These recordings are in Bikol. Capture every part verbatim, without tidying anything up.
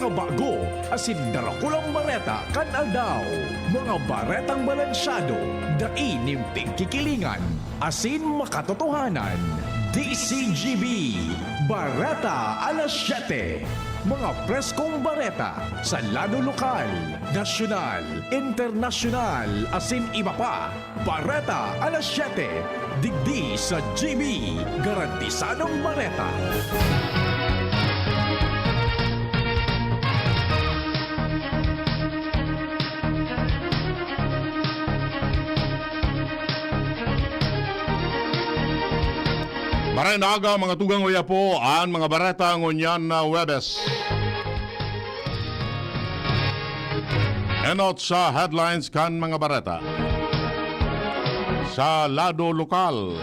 Bago asin darakulang bareta kan aldaw. Mga baretang balansyado, dai nin pigkikilingan, asin makatotohanan. D C G B, Bareta Alas Siyete. Mga preskong bareta sa lado lokal, nasyonal, internasyonal, asin iba pa. Bareta Alas Siyete, digdi sa G B, garantisadong bareta. Maray na aga, mga tugang, oya po an mga bareta ngunyan na Huwebes. Enot sa headlines kan mga bareta. Sa lado lokal,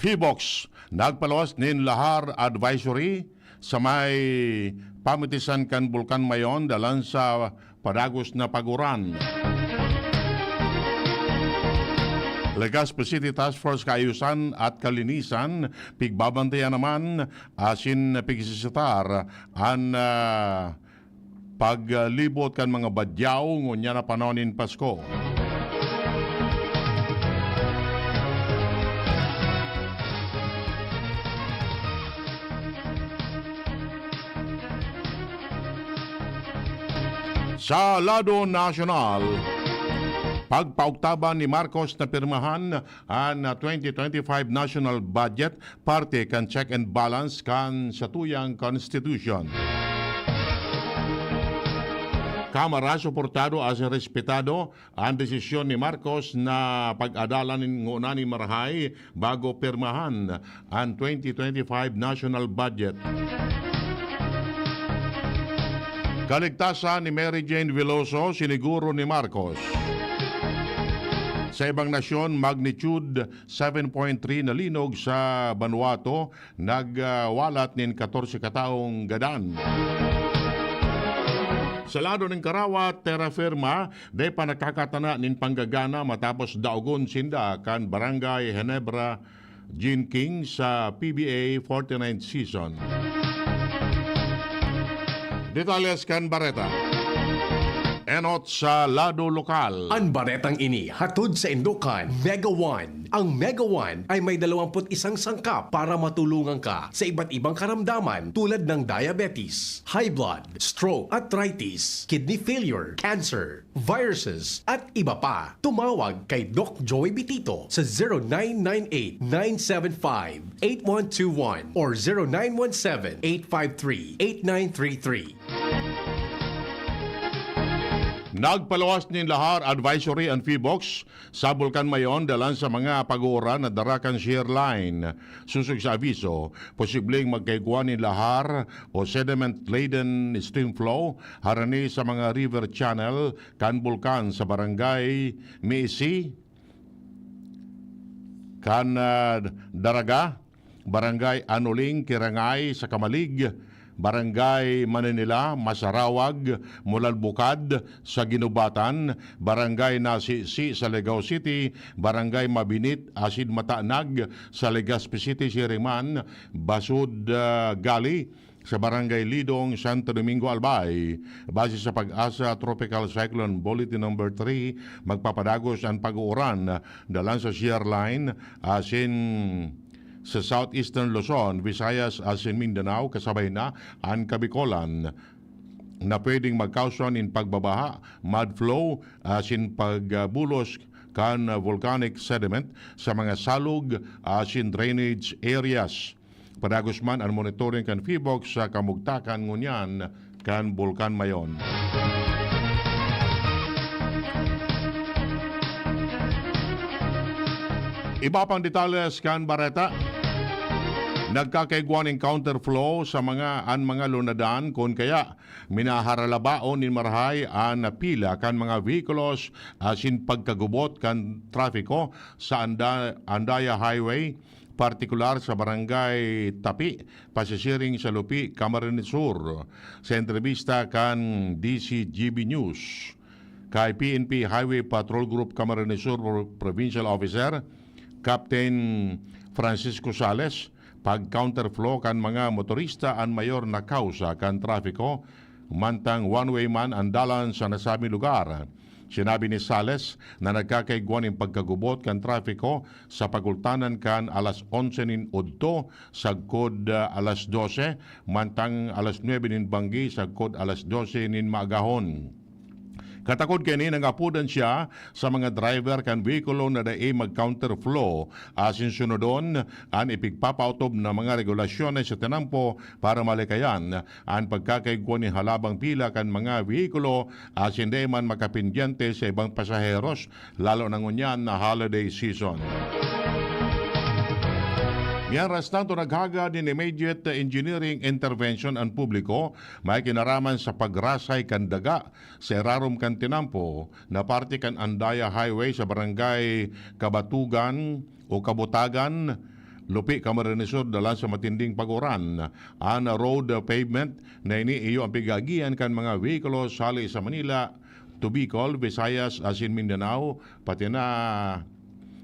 PHIVOLCS nagpaluwas nin lahar advisory sa may pamitisan kan Bulkan Mayon dalan sa padagos na pag-uran. Legazpi City Task Force Kaayusan at Kalinisan pigbabantayan naman asin pigsisitar an, ah, paglibot kan mga badyaw ngunyan na panahon nin Pasko. Sa lado nasyonal, pagpaugtaban ni Marcos na pirmahan an twenty twenty-five national budget, parte kan check and balance kan satuyang constitution. Kamara, suportado asin respetado an desisyon ni Marcos na pag-adalan nin ngona nin marahay bago pirmahan an twenty twenty-five national budget. Kaligtasan ni Mary Jane Veloso, siniguro ni Marcos. Sa ibang nasyon, magnitude seven point three na linog sa Vanuatu, nagwalat nin katorse kataong gadan. Sa lado nin karawat, terra firma, dai pa nakakatana nin panggagana matapos daogon sinda kan Barangay Ginebra Jean King sa P B A forty-ninth season. Detalles kan bareta. Enot sa lado lokal. An baretang ini hatod saindo kan Mega One. Ang Mega One ay may dalawampu't isang sangkap para matulungan ka sa iba't ibang karamdaman tulad ng diabetes, high blood, stroke, arthritis, kidney failure, cancer, viruses, at iba pa. Tumawag kay Doc Joey Bitito sa zero nine nine eight, nine seven five, eight one two one or zero nine one seven, eight five three, eight nine three three. Nagpaluwas nin lahar advisory an PHIVOLCS sa Bulkan Mayon dalan sa mga pag-uuran na dara kan shear line. Sosog sa abiso, posibleng magkaigwa nin lahar o sediment-laden stream flow harani sa mga river channel kan bulkan sa Barangay Meisi, kan, ah, Daraga, Barangay Anoling, Kirangay, sa Camalig, Barangay Maninila, Masarawag, Mulalbukad, sa Guinobatan, Barangay Nasisi sa Legao City, Barangay Mabinit asin Matanag sa Legazpi City, siring man, Basud, ah, Gali, sa Barangay Lidong, Santo Domingo, Albay. Base sa PAGASA Tropical Cyclone Bulletin Number Three, magpapadagos an pag-uuran dalan sa shear line asin sa Southeastern Luzon, Visayas asin Mindanao, kasabay na an Kabicolan, na pwedeng magkausa nin pagbabaha, mud flow, asin pagbulos kan volcanic sediment sa mga salog asin drainage areas. Padagos man an monitoring kan PHIVOLCS sa kamugtakan ngunyan kan Bulkan Mayon. Iba pang detalles kan bareta. Nagkakaigwa nin counterflow sa mga, an mga lunadan, kun kaya minaharalabaon nin marahay an pila kan mga behikulos asin pagkagubot kan trapiko sa Anda-, Andaya Highway, partikular sa Barangay Tapi, pasisiring sa Lupi, Camarines Sur. Sa entrebista kan D C G B News, kay P N P Highway Patrol Group Camarines Sur Pro-, Provincial Officer Captain Francisco Sales, pag-counterflow kan mga motorista an mayor na kausa kan trapiko, mantang one-way man an dalan sa nasabing lugar. Sinabi ni Sales na nagkakaigwa nin pagkagubot kan trapiko sa pagultanan kan alas onse nin udto sagkod, ah, alas dose, mantang alas nuebe nin banggi sagkod alas dose nin maagahon. Katakod kaini, nangapodan siya sa mga driver kan behikulo na dai mag-counterflow asin sunodon an ipigpapaotob na mga regulasyones sa tinampo para malikayan an pagkakaigwa nin halabang pila kan mga behikulo asin dai man makapendyente sa ibang pasaheros, lalo na ngunyan na holiday season. Mientras tanto, naghagad nin immediate engineering intervention an publiko may kinaraman sa pagrasay kan daga sa irarom kan tinampo na parte kan Andaya Highway sa barangay Kabatugan o Kabutagan, Lupi, Camarines Sur, dalan sa matinding pag-uran. An road pavement na ini iyo an pig-aagihan kan mga behikulo hali sa Manila to Bicol, Visayas asin Mindanao, pati na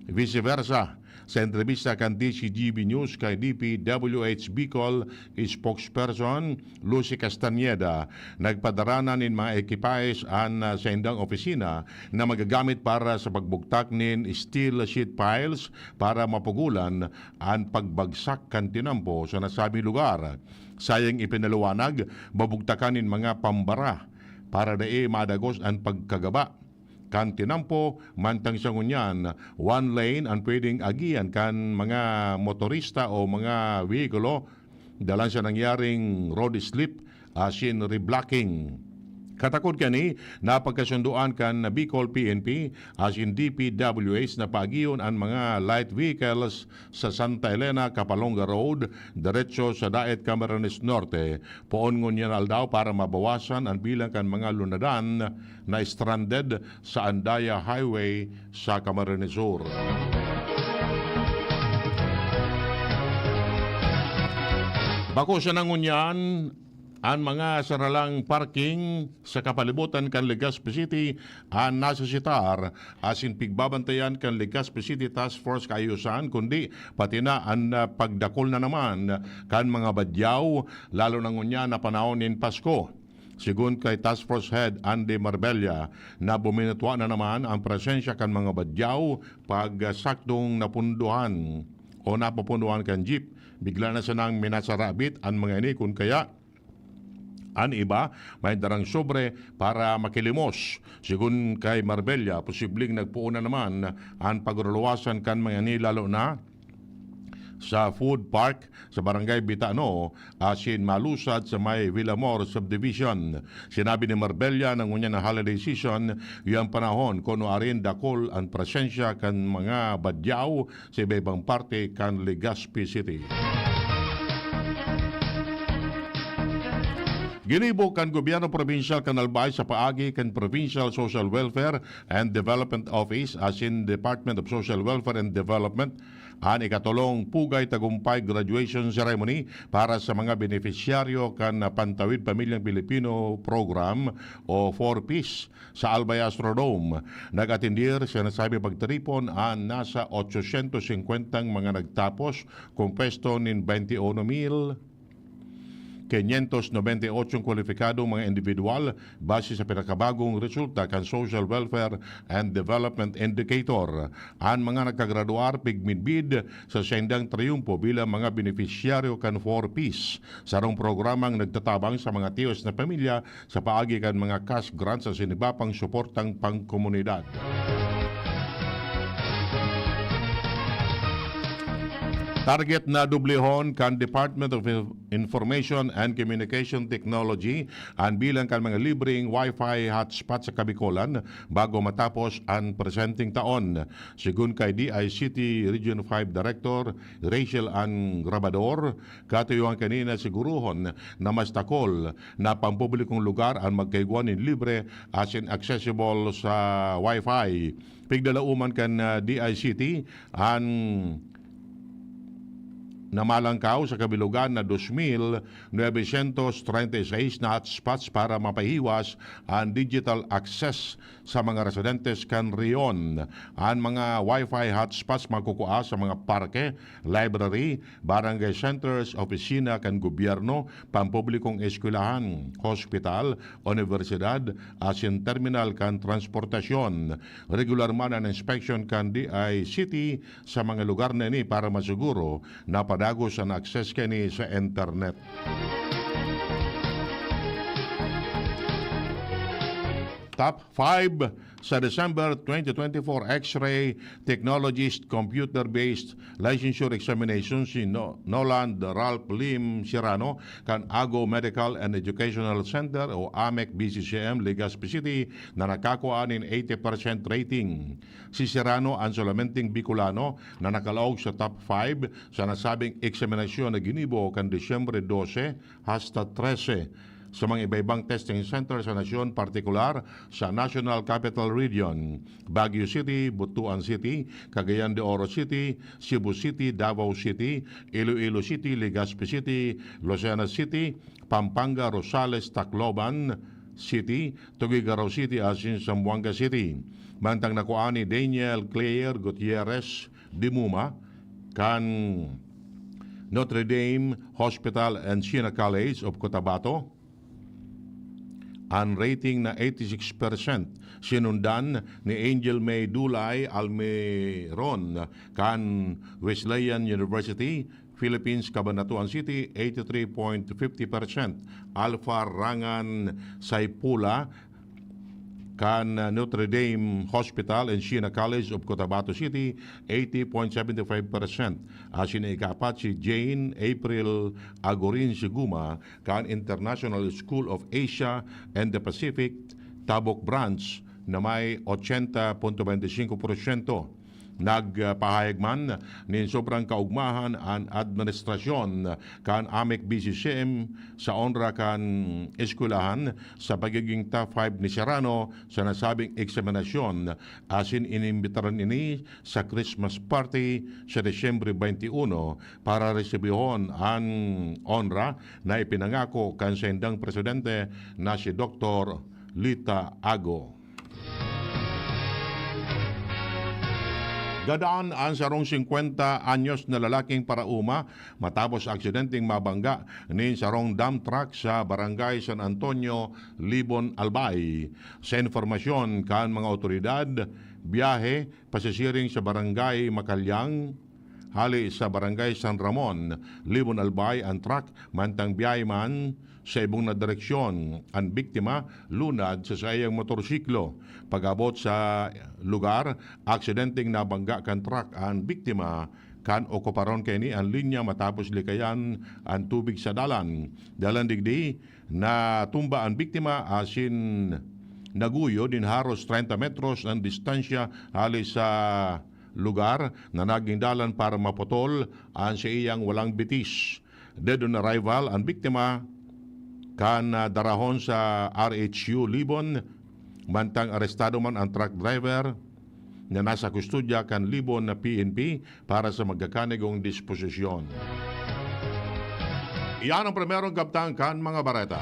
vice versa. Sa entrebista kan D Z G B News kay D P W H Bicol spokesperson Lucy Castañeda, nagpadara na nin mga ekipahes an, ah, saindang opisina na magagamit para sa pagbugtak nin steel sheet piles para mapugulan an pagbagsak kan tinampo sa nasabing lugar. Sayang ipinaliwanag, babugtakan nin mga pambara para dai madagos an pagkagaba kan tinampo, mantang sa ngunyan, one lane an pwedeng agihan kan mga motorista o mga behikulo dalan sa nangyaring road slip asin reblocking. Katakod kani, napagkasundoan kan Bicol P N P asin D P W H na paagihon an mga light vehicles sa Santa Elena, Capalonga Road, diretso sa Daet, Camarines Norte, poon ngunyan aldaw para mabawasan an bilang kan mga lunadan na stranded sa Andaya Highway sa Camarines Sur. Bako sana ngunyan an mga saralang parking sa kapalibutan kan Legazpi City an nasisitar asin pigbabantayan kan Legazpi City Task Force Kaayusan, kundi pati na an, ah, pagdakul na naman kan mga badyaw, lalo na ngunyan na panahon nin Pasko. Sigon kay Task Force Head Andy Marbella, na buminutwa na naman ang presensya kan mga badyaw pag, ah, saktong napunduhan o napupunduhan kan jeep. Bigla na sanang minasarabit an mga ini, kun kaya an iba may darang sobre para makilimos. Sigon kay Marbella, posibleng nagpoon na naman an pagluwasan kan mga ini, lalo na sa food park sa Barangay Bitano asin Malusad sa may Villamor Subdivision. Sinabi ni Marbella na ngunyan na holiday season, iyo an panahon kun nuarin dakul an presensya kan mga badyaw sa iba-ibang parte kan Legazpi City. Ginibo kan Gobyerno Probinsyal kan Albay sa paagi kan Provincial Social Welfare and Development Office asin Department of Social Welfare and Development an ikatolong Pugay Tagumpay Graduation Ceremony para sa mga benepisyaryo kan Pantawid Pamilyang Pilipino Program o four Ps sa Albay Astrodome. Nag-atendir sa nasabing pagtiripon an nasa otsosyentos singkwentang mga nagtapos, kompuesto nin baynte uno mil quinientos nobenta y ocho kwalipikadong mga individual, base sa pinakabagong resulta kan Social Welfare and Development Indicator. An mga nagkagraduar pigmidbid sa saindang triyumpo bilang mga benepisyaryo kan four Ps, sarong programang nagtatabang sa mga tiyos na pamilya sa paagi kan mga cash grants asin iba pang suportang pangkomunidad. Target na dublehon kan Department of Information and Communication Technology an bilang kan mga libreng Wi-Fi hotspot sa Kabikolan bago matapos an presenteng taon. Sigon kay D I C T Region five Director Rachel Ann Grabador, katuyuhan kanina siguruhon na mas dakul na pampublikong lugar an magkaigwa nin libre asin accessible sa Wi-Fi. Pigdalaoman kan, ah, D I C T an namalangkaw sa kabilugan na dos mil novecientos treinta y seis na hotspots para mapahiwas an digital access sa mga residentes kan rehiyon. An mga Wi-Fi hotspots makukua sa mga parke, library, barangay centers, opisina kan gobyerno, pampublikong eskwelahan, hospital, unibersidad, asin terminal kan transportasyon. Regular man an inspeksyon kan D I C T sa mga lugar na ini para masiguro na padagos an access kaini sa internet. Top five sa December twenty twenty-four X-ray Technologist Computer-Based Licensure Examination si No-, Noland Ralph Lim Serrano kan Ago Medical and Educational Center o AMEC B C C M Legazpi City na nakakua nin eighty percent rating. Si Serrano an solamenteng Bicolano na nakalaog sa top five sa nasabing eksaminasyon na ginibo kan Disyembre dose hasta trese sa mga iba-ibang testing center sa nasyon, partikular sa National Capital Region, Baguio City, Butuan City, Cagayan de Oro City, Cebu City, Davao City, Iloilo City, Legazpi City, Lucena City, Pampanga, Rosales, Tacloban City, Tuguegarao City, asin Zamboanga City. Mantang nakua ni Daniel Claire Gutierrez Dimuma kan Notre Dame Hospital and Siena College of Cotabato an rating na eighty-six percent. Sinundan ni Angel May Dulay Almiron kan Wesleyan University, Philippines, Cabanatuan City, eighty-three point fifty percent. Alpha Rangan Saipula kan Notre Dame Hospital and Siena College of Cotabato City, eighty point seven five percent. Asin ikaapat si Jane April Agorin Siguma kan International School of Asia and the Pacific, Tabok Branch, na may ochenta punto bente singko porsyento. Nagpahayag man nin sobrang kaugmahan an administrasyon kan AMEC B C C M sa onra kan eskwelahan sa pagiging top five ni Serrano sa nasabing eksaminasyon, asin inimbitaran ini sa Christmas party sa Disyembre twenty-one para resibihon an onra na ipinangako kan saindang presidente na si Doktor Lita Ago. Gadan an sarong singkwenta anyos na lalaking paraoma matapos aksidenteng mabangga nin sarong dump truck sa Barangay San Antonio, Libon, Albay. Sa impormasyon kan mga awtoridad, biyahe pasisiring sa Barangay Macalyang, hale sa Barangay San Ramon, Libon, Albay an truck, mantang biyahe man sa ibong na direksyon an biktima lunad sa saiyang motorsiklo. Pag-abot sa lugar, aksidenteng nabangga kan truck an biktima kan okuparon kaini an linya matapos likayan an tubig sa dalan. Dalan digdi, natumba an biktima asin naguyo nin haros treinta metros an distansya hale sa lugar na naging dalan para maputol an saiyang walang bitis. Dead on arrival an biktima kan, ah, darahon sa R H U Libon, mantang arestado man an truck driver na nasa kustodya kan Libon na P N P para sa magkakanigong disposisyon. Iyan ang primerong kabtang kan mga bareta.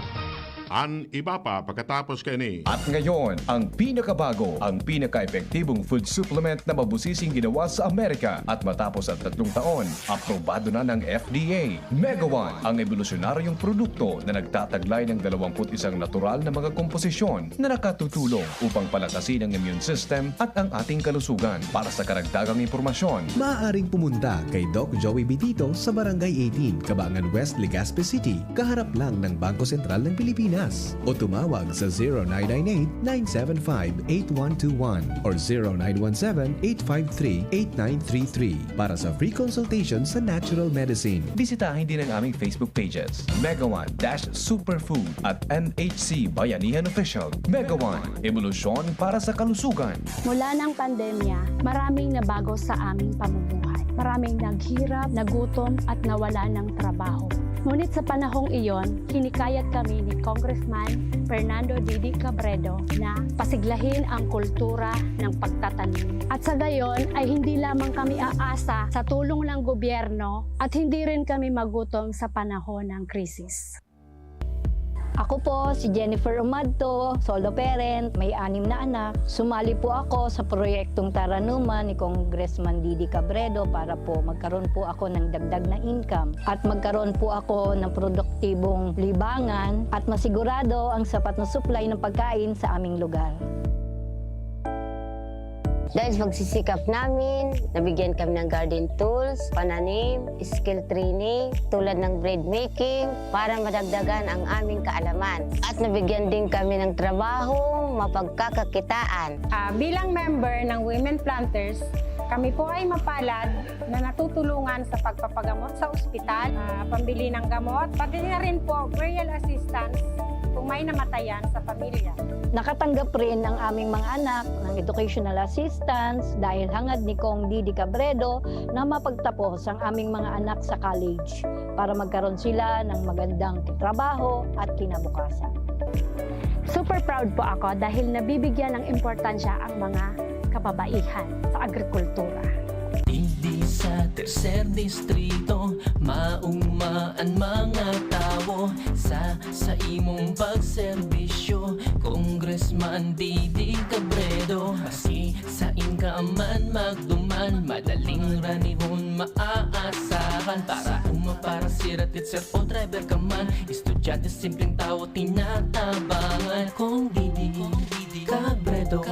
An iba pa pakatapos kaini. At ngayon, ang pinakabago, ang pinaka-epektibong food supplement na mabusising ginawa sa Amerika. At matapos ang tatlong taon, aprobado na ng F D A. Megawan, ang ebolusyonaryong produkto na nagtataglay ng dalawampu't isang natural na mga komposisyon na nakatutulong upang palakasin ang immune system at ang ating kalusugan. Para sa karagdagang impormasyon, maaaring pumunta kay Doc Joey Bitito sa Barangay eighteen, Kabangan West, Legazpi City, kaharap lang ng Bangko Sentral ng Pilipinas. O tumawag sa zero nine nine eight, nine seven five, eight one two one or zero nine one seven, eight five three, eight nine three three para sa free consultation sa natural medicine. Bisitahin din ang aming Facebook pages, Megawan dash Superfood at M H C Bayanihan Official. Megawan, ebolusyon para sa kalusugan. Mula ng pandemya, maraming nabago sa aming pamumuhay. Maraming naghirap, nagutom, at nawalan ng trabaho. Ngunit sa panahong iyon, hinikayat kami ni Congressman Fernando Didi Cabredo na pasiglahin ang kultura ng pagtatanim. At sa gayon ay hindi lamang kami aasa sa tulong ng gobyerno at hindi rin kami magutom sa panahon ng krisis. Ako po si Jennifer Umadto, solo parent, may anim na anak. Sumali po ako sa proyektong Taranuman ni Congressman Didi Cabredo para po magkaroon po ako ng dagdag na income at magkaroon po ako ng produktibong libangan at masigurado ang sapat na supply ng pagkain sa aming lugar. Dahil sa pagsisikap namin, nabigyan kami ng garden tools, pananim, skill training, tulad ng bread making, para madagdagan ang aming kaalaman. At nabigyan din kami ng trabahong mapagkakakitaan. Ah, bilang member ng Women Planters, kami po ay mapalad na natutulungan sa pagpapagamot sa ospital, ah, pambili ng gamot, pati na rin po burial assistance kung may namatayan sa pamilya. Nakatanggap rin ang aming mga anak ng educational assistance dahil hangad ni Cong Didi Cabredo na mapagtapos ang aming mga anak sa college para magkaroon sila ng magandang trabaho at kinabukasan. Super proud po ako dahil nabibigyan ng importansya ang mga kababaihan sa agrikultura. Digdi sa tercer distrito, maugma an mga tawo sa, sa imong pagserbisyo, Congressman Didi Cabredo. Maski sain ka man magduman, madaling ranihon maaasahan. Para uma, para sira, teacher o driver ka man, estudyante, simpleng tawo, tinatabangan. Cong Didi Cabredo,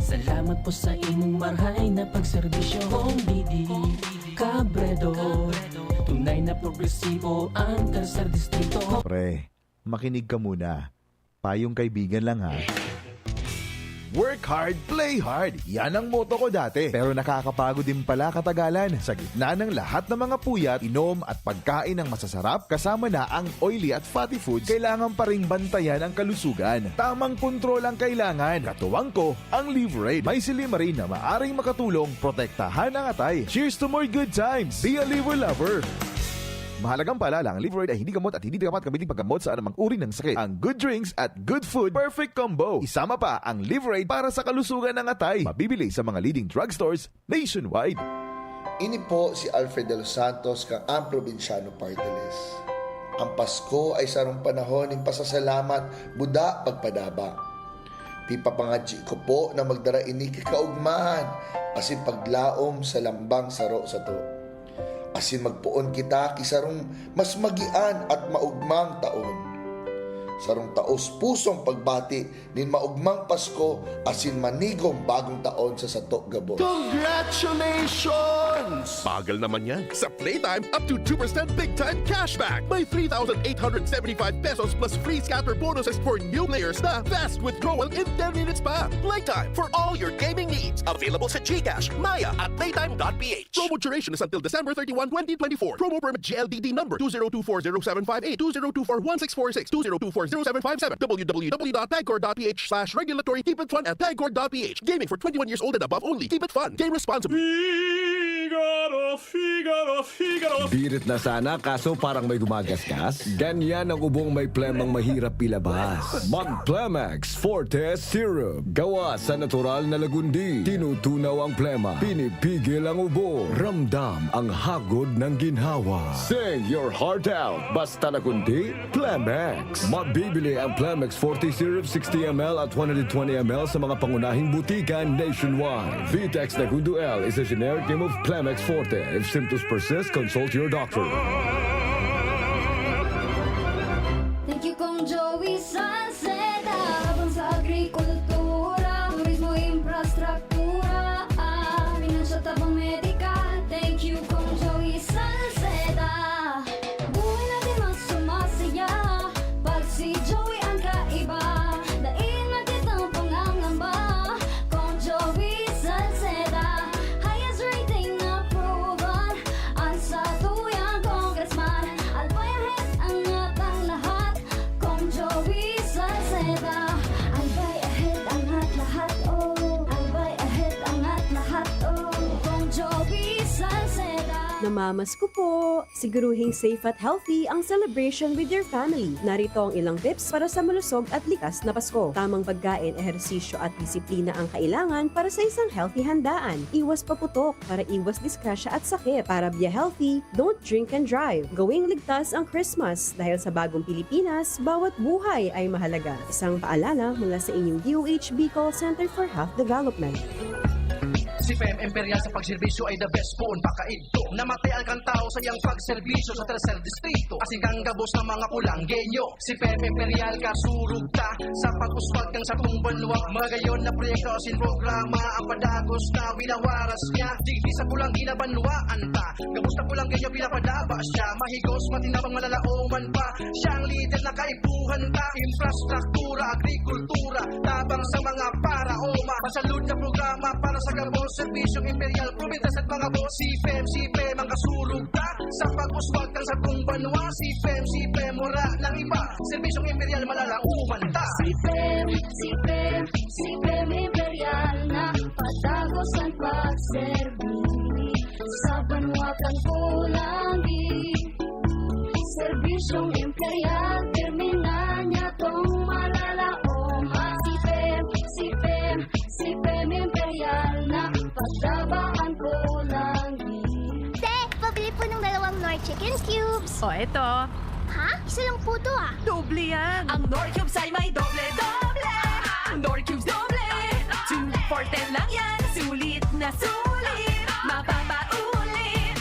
salamat po sa imong marhay na pagserbisyo. Cong Didi Cabredo, tunay na progresibo ang tercer distrito. Pre, makinig ka muna. Payong kaibigan lang ha. Work hard, play hard. Yan ang motto ko dati. Pero nakakapagod din pala katagalan. Sa gitna ng lahat ng mga puyat, inom at pagkain ng masasarap, kasama na ang oily at fatty foods, kailangan pa ring bantayan ang kalusugan. Tamang kontrol ang kailangan. Katuwang ko, ang Liverade. May silimarin na maaring makatulong protektahan ang atay. Cheers to more good times! Be a Liver Lover! Mahalagang paalala, ang Liverade ay hindi gamot at hindi dapat gamitin paggamot sa anumang uri ng sakit. Ang good drinks at good food, perfect combo. Isama pa ang Liverade para sa kalusugan ng atay. Mabibili sa mga leading drugstores nationwide. Ini po si Alfred De Los Santos kan Ang Probinsyano Party List. Ang Pasko ay sarong panahon nin pasasalamat, buda, pagpadaba. Pipapangadyi ko po na magdara ini ki kaogmahan asin paglaom sa lambang saro sato. Asin magpoon kita ki sarong mas magian at maogmang taon. Sarong taos pusong pagbati nin maogmang Pasko asin manigong bagong taon sa sato gabos. Congratulations! Bagal naman yan. Sa Playtime, up to two percent big time cashback. May three thousand eight hundred seventy-five pesos plus free scatter bonuses for new players na fast withdrawal in ten minutes pa. Playtime for all your gaming needs. Available sa GCash, Maya, at playtime dot ph. Promo duration is until December thirty-one, twenty twenty-four. Promo permit G L D D number two zero two four zero seven five eight, two zero two four one six four six, two zero two four zero seven five seven, w w w dot pagcor dot p h slash regulatory. Keep it fun at pagcor dot p h. Gaming for twenty-one years old and above only. Keep it fun. Game responsibly. Figaro, Figaro, Figaro. Birit na sana, kaso parang may gumagasgas. Ganyan ang ubong may plemang mahirap ilabas. Mag Plemex Forte Syrup. Gawa sa natural na lagundi. Tinutunaw ang plema. Pinipigil ang ubo. Ramdam ang hagod ng ginhawa. Sing your heart out. Basta lagundi, Plemex. Mabibili ang Plemex Forte Syrup sixty M L at one hundred twenty M L sa mga pangunahing butika nationwide. Vitex Nagundo L is a generic name of Plemex Forte. If symptoms persist, consult your doctor. Thank you, Kong Joey Salceda. Tabang sa agrikultura, turismo, infrastruktura, ah, pinansyal, tabang medikal. Thank you, Kong Joey Salceda. Buhay natin mas sumasaya pag si Joey ang kaiba. Dai na kitang pangangamba, Kong Joey Salceda. Highest rating na proven ang satuyang Congressman. Mamas ko po! Siguruhing safe at healthy ang celebration with your family. Narito ang ilang tips para sa malusog at ligtas na Pasko. Tamang pagkain, ehersisyo at disiplina ang kailangan para sa isang healthy handaan. Iwas paputok para iwas disgrasya at sakit. Para be healthy, don't drink and drive. Gawing ligtas ang Christmas dahil sa bagong Pilipinas, bawat buhay ay mahalaga. Isang paalala mula sa inyong D O H Bicol Center for Health Development. Si P M Imperial sa pagserbisyo ay the best poon pakaidto. Namatian kan tao sa iyang pagserbisyo sa Tercer Distrito. Asin kan gabos na mga Pulanggenyo. Si P M Imperial kasurog ta sa pag-uswag kan satong banwa. Magayon na proyekto asin programa ang padagos na winawaras niya. Digdi sa Pulanggi na banwaan ta. Gabos na Pulanggenyo pinapadaba siya. Mahigos, matinabang, malalaoman pa. Siyang lider na kaipuhan ta. Infrastruktura, agrikultura, tabang sa mga paraoma. Masalud na programa para sa gabos, serbisyong imperial, probinsya at mga boss. Si P M, si P M ang kasurog ta. Sa pag-uswag kan satong banwa, si P M, si P M, wala nang iba. Serbisyong imperial, malalaoman ta. Si P M, si P M, si P M Imperial na padagos ang pagserbi sa banwa kan Pulanggi. Serbisyong imperial, terminal niya tong malalaom. Si P M, si P M, si P M Imperial na pagtabaan ko lang. Te, pabili po ng dalawang Knorr Chicken Cubes. O, eto. Ha? Isa lang po to ah. Doble yan. Ang Knorr Cubes ay may doble-doble. Knorr Cubes doble. Two for ten lang yan. Sulit na sulit. Mapapaulit.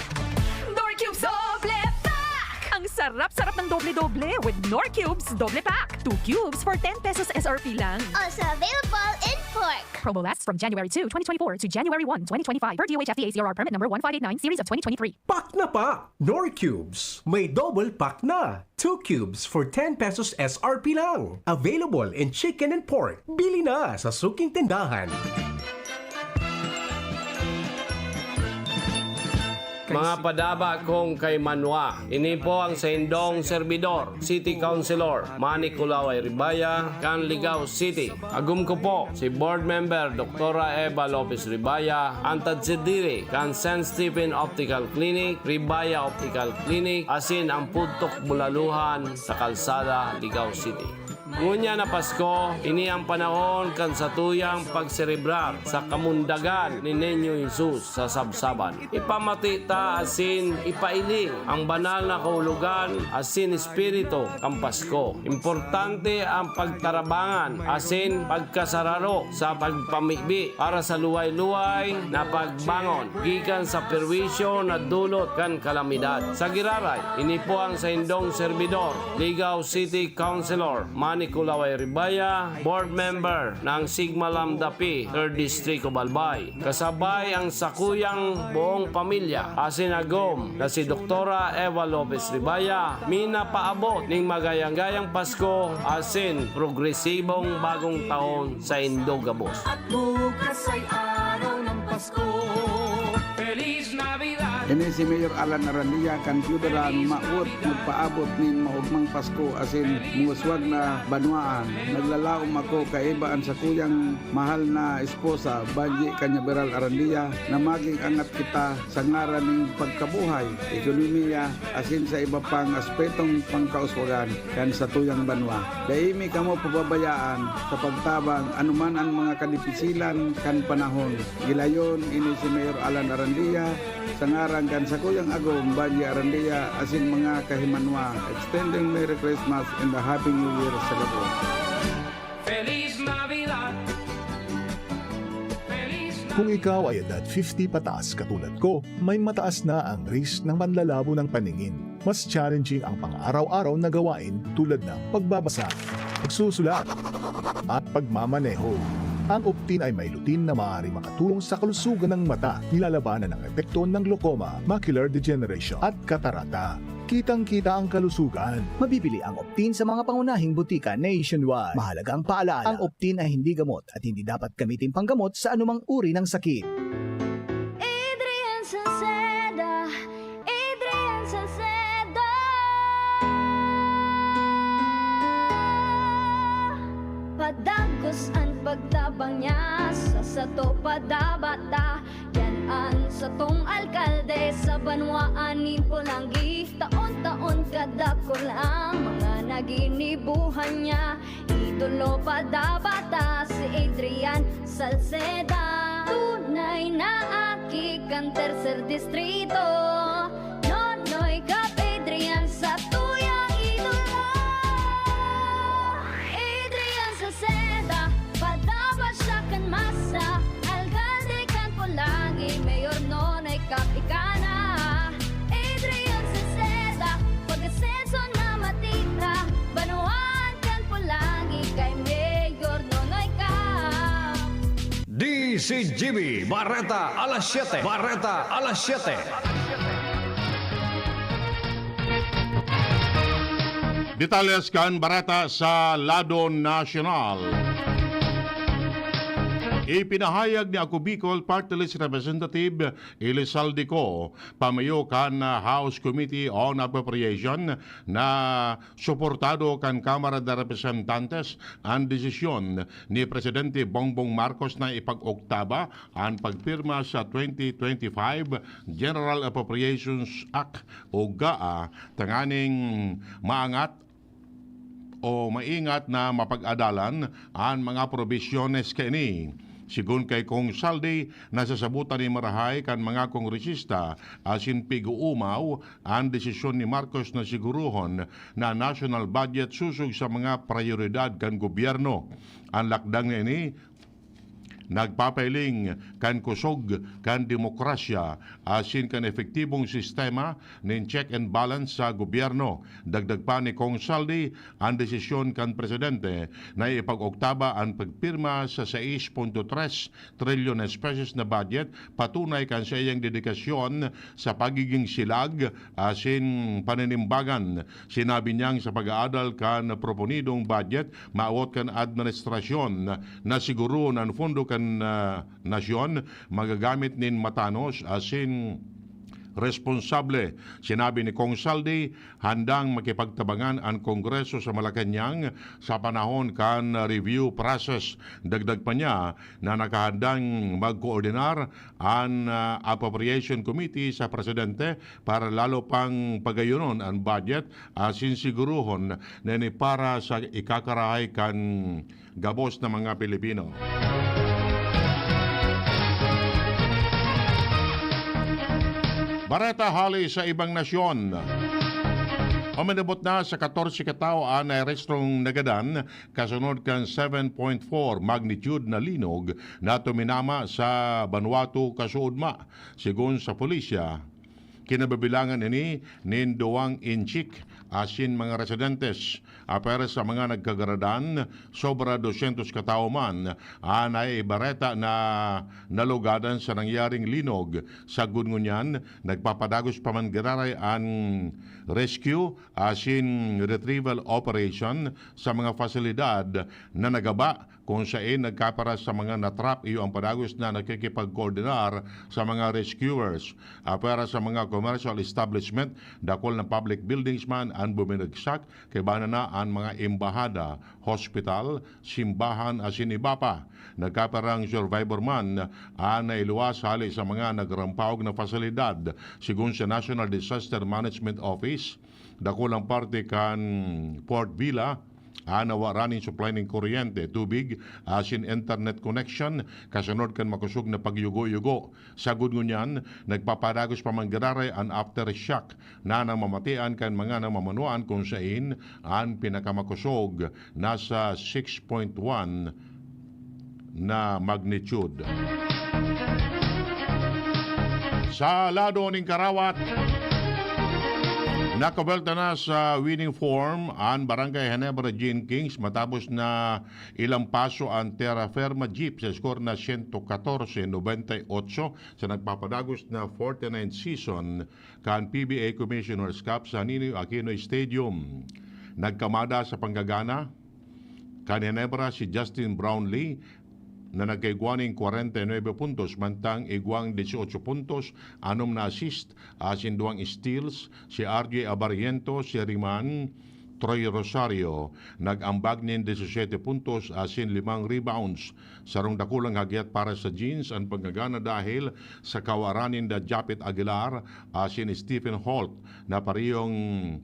Knorr Cubes doble pack! Ang sarap-sarap ng doble-doble with Knorr Cubes doble pack. Two cubes for ten pesos S R P lang. Also available in pork. Promo lasts from January two, twenty twenty-four to January one, twenty twenty-five per D O H F T A C R R permit number one five eight nine series of twenty twenty-three. Pack na pa! Knorr Cubes! May double pack na! Two cubes for ten pesos S R P lang. Available in chicken and pork. Bili na sa suking tindahan. Mga padaba kong kaimanwa, ini po ang saindong serbidor, City Councilor Manny Kulaway Ribaya, kan Ligao City. Agom ko po si Board Member Doktora Eva Lopez Ribaya, an tagsadiri kan Saint Stephen Optical Clinic, Ribaya Optical Clinic, asin ang Pudtok Bulaluhan sa Kalsada, Ligao City. Ngunyan na Pasko, ini ang panahon kan satuyang pagserebrar sa kamundagan ni Niño Jesus sa sabsaban. Ipamati ta asin ipailing ang banal na kahulogan asin espiritu kan Pasko. Importante ang pagtarabangan asin pagkasararo sa pagpamibi para sa luway-luway na pagbangon gikan sa perwisyo na dulot kan kalamidad. Sa giraray, ini po ang saindong serbidor, Ligao City Councilor Manny Kulaway Ribaya, Board Member ng Sigma Lambda Pi, Third District of Albay. Kasabay ang sakuyang buong pamilya, asin agom na si Doktora Eva Lopez Ribaya, minapaabot ning magayang-gayang Pasko asin progresibong bagong taon saindo gabos. At bukas ay araw ng Pasko. Feliz Navidad! Ini si Mayor Alan Arandia kan Piudaran, mawot magpaabot nin maogmang Pasko asin muuswag na banwaan. Naglalaom ako kaiba an sakuyang mahal na esposa, Banji Cañaveral Arandia, na maging angat kita sa ngaran nin pagkabuhay, ekonomiya, asin sa iba pang aspetong pangkauswagan kan satuyang banwa. Dai mi kamo pababayaan sa pagtabang anuman an mga kadipisilan kan panahon. Gilayon ini si Mayor Alan Arandia, sa ngaran kan sakuyang agom, Banji Arandia, asin mga kahimanwa, extending Merry Christmas and a Happy New Year sa gabos. Feliz Navidad! Feliz Kung ikaw ay edad fifty pataas katulad ko, may mataas na ang risk ng panlalabo ng paningin. Mas challenging ang pang-araw-araw na gawain tulad ng pagbabasa, pagsusulat, at pagmamaneho. Ang Optin ay may lutein na maaaring makatulong sa kalusugan ng mata, nilalabanan ang epekto ng glaucoma, macular degeneration, at katarata. Kitang-kita ang kalusugan. Mabibili ang Optin sa mga pangunahing butika nationwide. Mahalagang paalala, ang Optin ay hindi gamot at hindi dapat gamitin panggamot sa anumang uri ng sakit. Adrian Salceda, Adrian Salceda. Padagos an pagtabang niya sa sato padabata. Yan An satong alkalde sa banwaan nin Polangui, taon-taon kadakul ang mga naginibuhan niya. Idolo pa dapat si Adrian Salceda. Tunay na aki kan tercer distrito. Nonoy Cap Adrian sa tuyang idolo. Adrian Salceda, padaba siya kan masa. Alkalde kan Polangui, Mayor Nonoy Cap ika na. Adrian Salceda, pag-asenso na matira. Banwaan kan Polangui kay Mayor Nonoy Cap. D C G B, Bareta alas siyete. Bareta alas siyete. Detalles kan bareta sa lado nasyonal. Ipinahayag ni Ako Bicol Party List Representative Elizalde Co, pamayo kan House Committee on Appropriation, na suportado kan Kamara de Representantes an desisyon ni Presidente Bongbong Marcos na ipag-oktaba an pagpirma sa twenty twenty-five General Appropriations Act o GAA, tanganing maangat o maingat na mapag-adalan an mga probisyones kaini. Sigon kay Cong Saldi, nasasabotan nin marahay kan mga kongresista asin pig-uumaw an desisyon ni Marcos na sigurohon na national budget susog sa mga prayoridad kan gobyerno. An lakdang na ini nagpapahiling kan kusog kan demokrasya asin kan epektibong sistema nin check and balance sa gobyerno. Dagdag pa ni Cong Saldi, an desisyon kan presidente na ipag-oktaba an pagpirma sa sais punto tres trilyon na pesos na budget patunay kan saiyang dedikasyon sa pagiging silag asin paninimbagan. Sinabi niyang sa pag-aadal kan proponidong budget, maawot kan administrasyon na sigurohon an pondo kan, ah, nasyon magagamit nin matanos asin responsable. Sinabi ni Cong Saldi, handang makipagtabangan an Kongreso sa Malacañang sa panahon kan review process. Dagdag pa niya na nakahandang magkoordinar an, ah, Appropriation Committee sa presidente para lalo pang pagayonon an budget asin sigurohon na ini para sa ikakarahay kan gabos na mga Pilipino. Bareta hali sa ibang nasyon. Uminabot na sa katorse ka tawo an naarestrong nagadan kasunod kan seven point four magnitude na linog na tuminama sa Vanuatu kasuodma, sigon sa pulisya. Kinabibilangan ini nin duwang inchik asin mga residentes. Apwera sa mga nagkagaradan, sobra dosyentos ka tawo man an naibareta na nalugadan sa nangyaring linog. Sagkod ngunyan, nagpapadagos pa man giraray an rescue asin retrieval operation sa mga pasilidad na nagaba, kung saen nagkapara sa mga natrap iyo ang padagos na nakikipagkoordinar sa mga rescuers. Apwera sa mga commercial establishment, dakul na public buildings man an buminagsak, kaiba na an mga embahada, hospital, simbahan asin iba pa. Nagkaparang survivor man an nailuwas hali sa mga nagrampaog na pasilidad. Sigon sa National Disaster Management Office, dakulang parte kan Port Vila an nawaran nin supply nin kuryente, tubig, asin internet connection, kasunod kan makosog na pagyugo-yugo. Sagkod ngunyan, nagpapadagos pa man giraray an aftershock na namamatian kan mga namamanuan, kung sain an pinakamakosog nasa six point one na magnitude. Sa lado nin karawat, nakabelta na sa winning form an Barangay Ginebra Jenkins matapos na ilampaso an Terra Firma Jeep sa score na siyento katorse nobenta y otso sa nagpapadagos na forty-ninth season kan P B A Commissioner's Cup sa Ninoy Aquino Stadium. Nagkamada sa panggagana kan Ginebra si Justin Brownlee na nagkaigwa nin kwarenta y nuebe puntos, mantang igwang dieciocho puntos, anom na assist, asin duwang steals, si R J Abarrientos, si Riman Troy Rosario nag-ambag nin disisiete puntos asin limang rebounds. Sarong dakulang hagyat para sa Genes an pagngagana dahil sa kawaran ninda Japet Aguilar asin Stephen Holt na parehong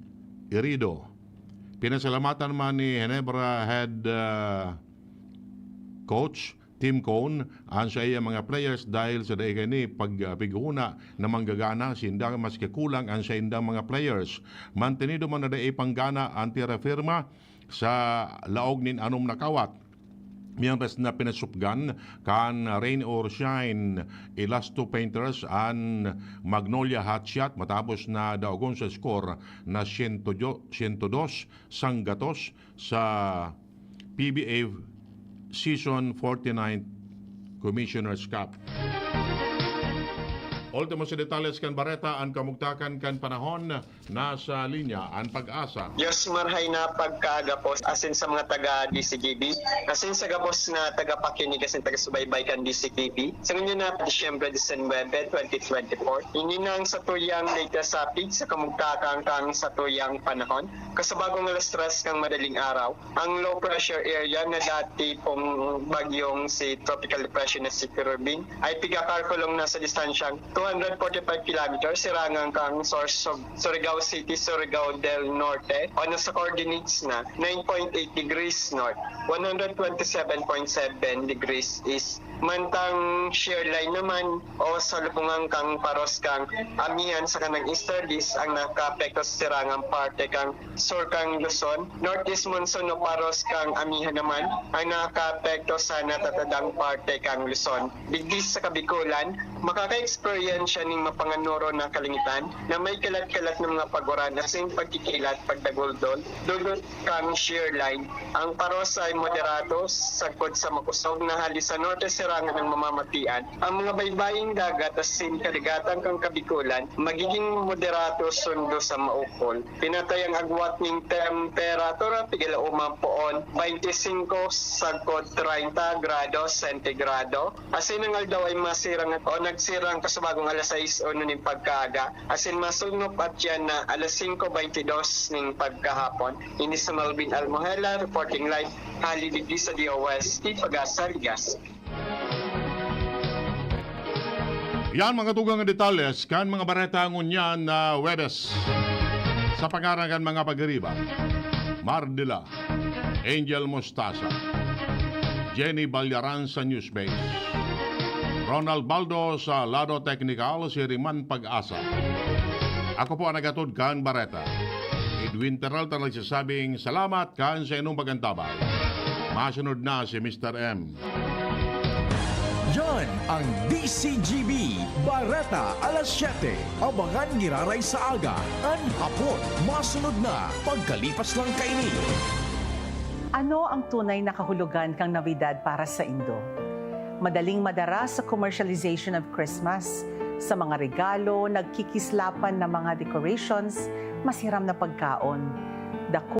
irido. Pinasalamatan man ni Ginebra head, ah, coach Tim Cone an saiyang mga players dahil sa dai kaini pagpighona na manggagana sinda maski kulang an saindang mga players. Mantenido man na dai panggana an Tierra Firma sa laog nin anom na kawat. Mientras na pinasupgan kan Rain or Shine Elasto Painters an Magnolia Hotshot matapos na daogon sa score na siyento dos, sanggatos sa P B A Season forty-ninth Commissioner's Cup. Ultimo sa detalles kan bareta, an kamugtakan kan panahon. Nasa linya an Pag-asa. Dios marhay na pagkaaga po, asin sa mga taga D C G B, asin sa gabos na tagapakinig asin taga-subaybay kan D C G B. Sa ngunyan na Disyembre disinwebe, twenty twenty-four, ini na ang satuyang latest update sa kamugtakan kan satuyang panahon. Kasabagong alas tres kan madaling araw, ang low pressure area na dati pong bagyong si Tropical Depression na si Kerubin ay pigakalkulong na sa distansyang two hundred forty-five kilometers sirangan kan source of Surigao City, Surigao del Norte, o nasa coordinates na nine point eight degrees north, one hundred twenty-seven point seven degrees east. Mantang shear line naman o salubungan kan paros kan amihan sa kanang easterlies ang nakaapekto sa sirangang parte kan sur kan Luzon. Northeast monsoon o paros kan amihan naman ang nakaapekto sa natatadang parte kan Luzon. Digdi sa Kabikulan, makaka-eksperyensya nin mapanganoro na kalangitan na may kalat-kalat na mga paguran asin pagkikilat, pagdaguldol, dulot kan shear line. Ang paros ay moderato, sagkod sa makosog na hali sa norte sirangan ang mamamatian. Ang mga baybaying dagat asin kadagatan kan Kabikulan magiging moderato sundo sa maupol. Pinatay ang agwat nin temperatura, pigala umang poon, twenty-five sagkod treinta grado sentigrado. Asin ang aldaw ay masirang o nagsirang kasabagong alas sais uno nin pagkaaga, asin masunop at yan na alas singko baynte dos nin pagkahapon. Ini si Melvin Almohela, reporting live, hali digdi sa D O S T Pag-asa, Legazpi. Yan mga tugang na detalles kan mga bareta ngunyan na Huwebes. Sa pangaran kan mga pag-iriba, Mardila, Angel Mostaza, Jenny Balyaran sa Newspace, Ronald Baldo sa lado teknikal, si Riman Pag-asa. Ako po ang nagatod kan bareta, Edwin Peralta, nagsasabing salamat kan sa inong pag-antabay. Masunod na si Mister M. Yan ang D C G B Bareta alas siyete. Abangan giraray sa aga, an hapon, masunod na pagkalipas lang kaini. Ano ang tunay na kahulogan kan Navidad para saindo? Madaling madara sa commercialization of Christmas, sa mga regalo, nagkikislapan na mga decorations, masiram na pagkaon, dako